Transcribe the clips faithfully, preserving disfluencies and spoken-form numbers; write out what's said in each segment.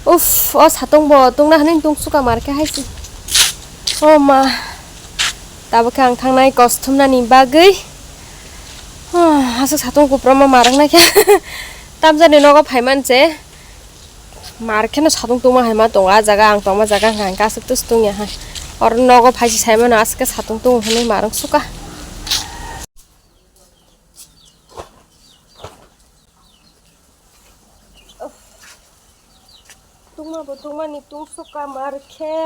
Uff, o satung bo tungna hwnwi tungsukha mar khe hai se. O ma, tabuk khe ang thangnai kos thumnani bagwi. Aswk satung kuproma mar wngna khe. Tamjani nogo phaiman se. Mar kheno satung tungma hai ma tongo, a jaga ang tongma jaga hwnka hwnka aswk tus tungya hai. Oro nogo phaisi saimano aswk khe satung tungo hwnwi mar wngsukha. Tungma bo tungmani tungsukha mar khe.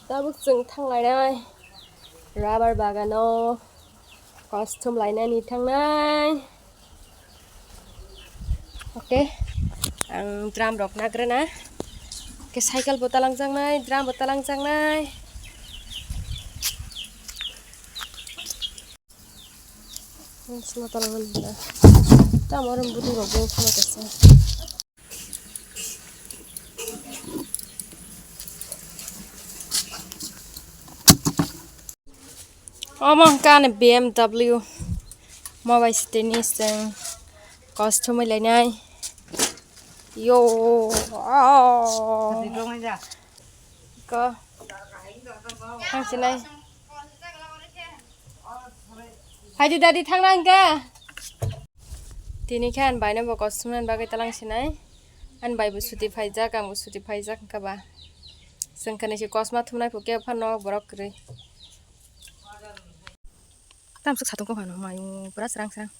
Tabuk chwng thanglainai rubber bagano kosthum lainani thangnai. Oke, ang drum rok nagrana. Oke, cycle bo talangjaknai, drum bo talangjaknai. Sima talangmani da. Tamo oro bwtwi rok bo khama kaisa. Omo hwnka ani B M W. Mo bai sitini chwng kosthumwi lainai. Yo. Oh. Ko. Thangsinai. Haidi dadi thangna hwnka. Tini khe ani bai no bo kosthumnani bagwi talang sinai. Ani bai bo suti phaijak, ang bo suti phaijak hwnka ba. Chwng khe nisi kosma thumnai phuke phano borok kwrwi. Tamsuk satung kok hano mayu pura srang srang.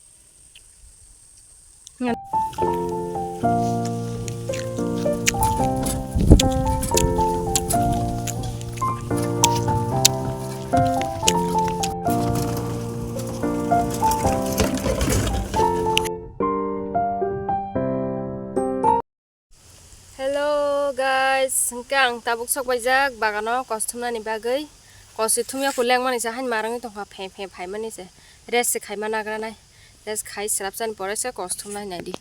Hello guys, hwnkhe ang tabuk sok paijak bagano kos thumnani bagwi. Kos se thumya kho lengmani se hain marwngwi tongkha, phe phe phaimani se rest se khaima nagranai. Rest khai swrapsani pore se kos thumnai naidi.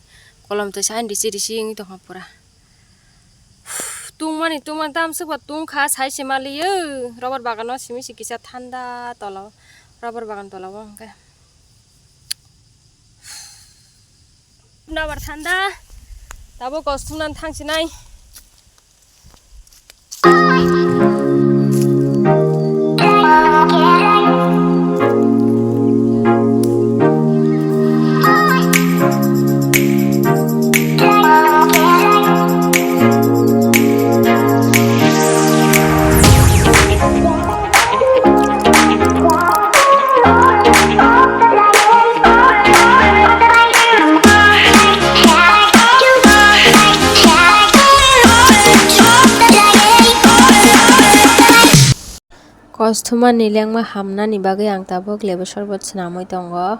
Kolom twi se hain risi risi wngwi tongkha pura. Tungmani tungmani tamsukba tungkha sai se maliyo. Rubber bagano simi se kisa thanda tola o. Rubber bagan tola o hwnkhe. Nabar thanda, tabuk kosthumnani thangsinai. Kosthumani lengma hamnani bagwi ang tabuk lebu sorbot swnamwi tongo.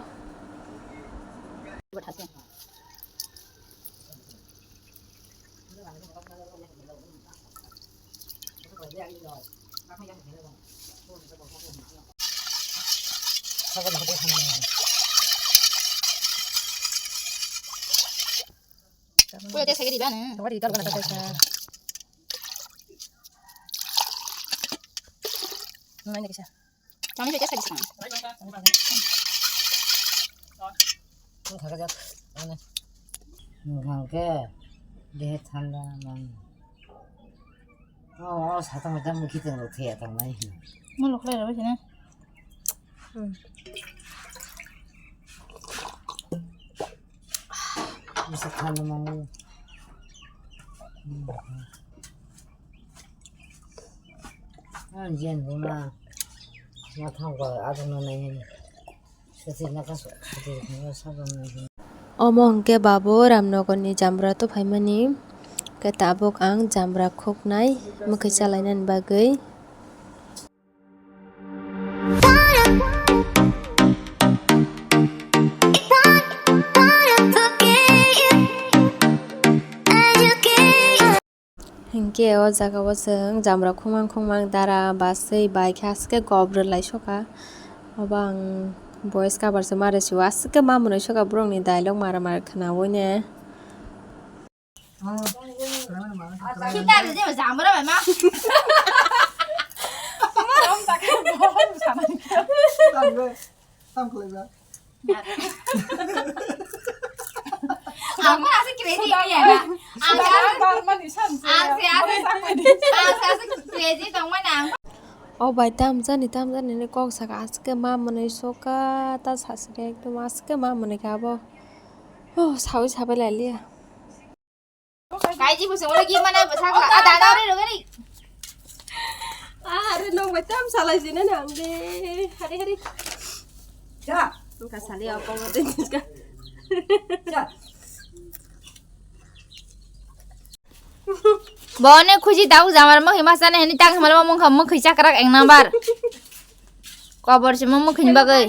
Kuya tesa giri bana. Tawari dal gana tesa. Nai nai kisa. Kami juga tesa bisa. Ini kagak jat. Ini. Nggak ke. Dia tanda mang. Oh, oh, sata macam begitu loh, dia tanda ini. Mau lo kelai apa sih, nah? Hmm. Bisa tanda mang. Hmm. Ah, jian buma. Mathang ko adung no nai. Omo hwnkhe babu Ramnagarni Jamra tubuphaimani, khe tabuk ang Jamra khuknai mwkhwi chalainani bagwi. Hinkhe o jaga o chwng Jamra khungmang khungmang dara baswi bai khe aswk khe gob rwlai sokha. Obo ang voice cover se ma rw sio, aswk khe ma mwnwi sokha borokni dialogue mara mara khnaui ne. Tam khlai ba. Ang pun asik crazy ya na. Ang se asik, ang se asik, ang se asik crazy tong mana ang. O bai, tamjani, tamjani ni kok saka, asike ma mwnwi soka, ta sasike ekdom asike ma mwnwi kha abo. Oh, sawi sabai lai liya. Kaiji bwswk ulo gimana bwsakla. A dana ri rogani. Are nong bai tam salai jina nang de. Hari hari. Ja. Ka sali apa mate jiska. Ja. Bone khuji tau jamar mo hima sane hini tang himala mo mungkha mo khisa krak eng number. Kobor si mo mungkha ni bagwi.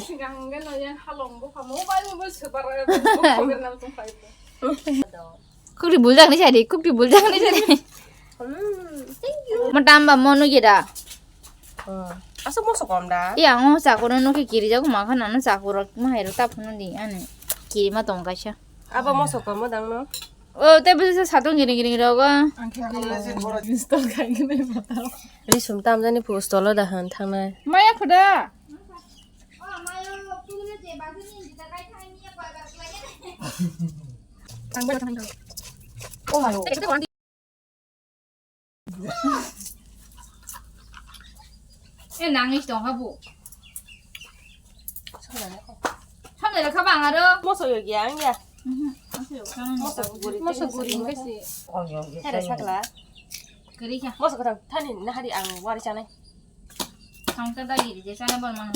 Kukri buljak ni sadi, kukri buljak ni sadi. Mo tamba mo nugida. Asuk mo sokom da. Iya, ngo sakuro no ki kiri jago ma khana no sakuro ma hairo ta phunu di ane. Kiri ma tong kaisa. Aba mo sokom mo dang no. O te bisa satung giring giring rogo. Ang khe install khai gini botol. Ri sum tam jani pu stolo da han thangnai. Maya khuda. Ang bai thang. Oh my god. E nangis tong kha bu. Samjai kha bang aro. Moso yo gya ang ya. Mhm. Moso guri. Moso guri kasi. Hera sakla. Kiri kha. Moso kha thani nahari ang wari chanai. Ang ta dagi je chana bol mang.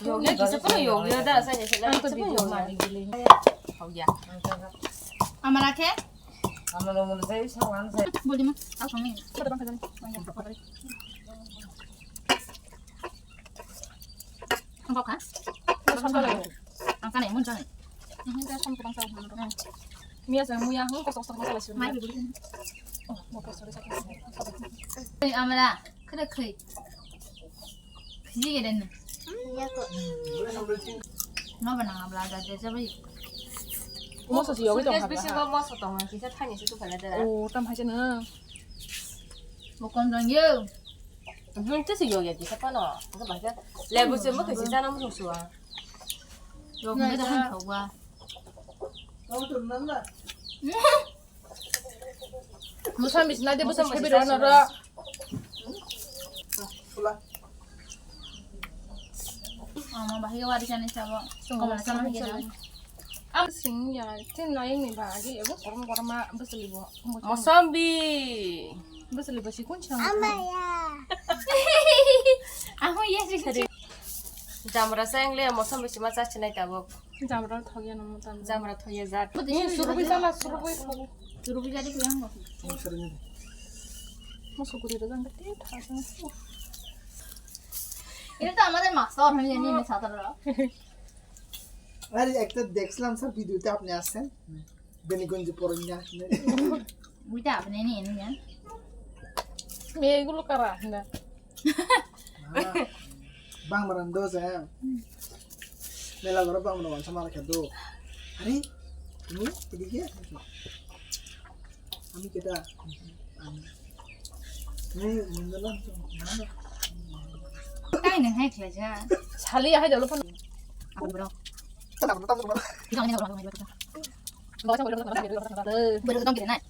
Yogya kisa pura yogya da sa je sa kisa pura yogya. Hogya. Amara khe? Amara mo sai sa wan sai. Boli ma. Au kami. Ang kok ha? Ang kanai mun kanai. Ini dia sam kurang sa. Mia sa muya hung kosok kosok masalah sih. Mai beli. Oh, mau kosok kosok. Amara. Kada khui. Khiji gede ne. Yako. Ma bana ngabla da je jabai. Moso si yogi tong. Suitcase bisi bo moso tong, kisa thani si tu phala dara. Oh, tam haja na. Bo kon dong yo. Dun te si yogi kisa pano. Kisa baja. Lebu se mo kisi jana mo suwa. Yogi da han thogwa. Musa misna de busa sebi ro noro. Ama bahai wari chani sabo. Kamana sama hige na. Am sing ya, tin na yang ni ba agi ebo korom korom ma beseli bo. Mosambi. Beseli bo si kun chang. Ama ya. Amu ya si. Jamra sa yang le mosambi si ma cha chinai tabok. Jamra thogya no mutan. Jamra thogya jat. Ni surubui jala, surubui. Surubui jadi kuyang kok. Mo sukuri do jang te tha jang. এটা তো আমাদের মাস্টার হয়ে জানি না ছাত্ররা। আরে একটা দেখছিলাম স্যার ভিডিওতে আপনি আছেন বেনিগঞ্জে পড়েন না আপনি। ওইটা আপনি নিয়ে নিয়ে যান। মেয়েগুলো কারা না? Bang maran do se. Mela goro bang maran wansa mara khe do. Are, ini ini ke? Ami kita. Ini mendalam. Tai nang hai khlai ja. Sali ya hai dalo pon. Aku bro. Kenapa tamu bro? Jangan ini orang. Bro, jangan kira nai.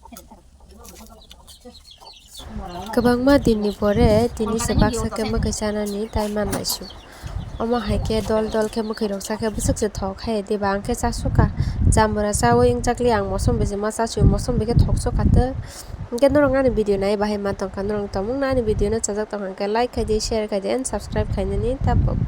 Kwbangma dinni pore tini se baksa khe mwkhwi chanani tai manlaisu. Omo hai khe dol dol khe mwkhwirok cha khe bwswk se thok hai diba, ang khe chasukha. Jamura chaui wngjakli ang mosom bisi ma chasio, mosom bikhe thok sukha tw. Hwnkhe norok ani video nai bahai ma tongkha, norok tongmung ani video no chajak tongkha hwnkhe like khai di, share khai di and subscribe khainani tabuk.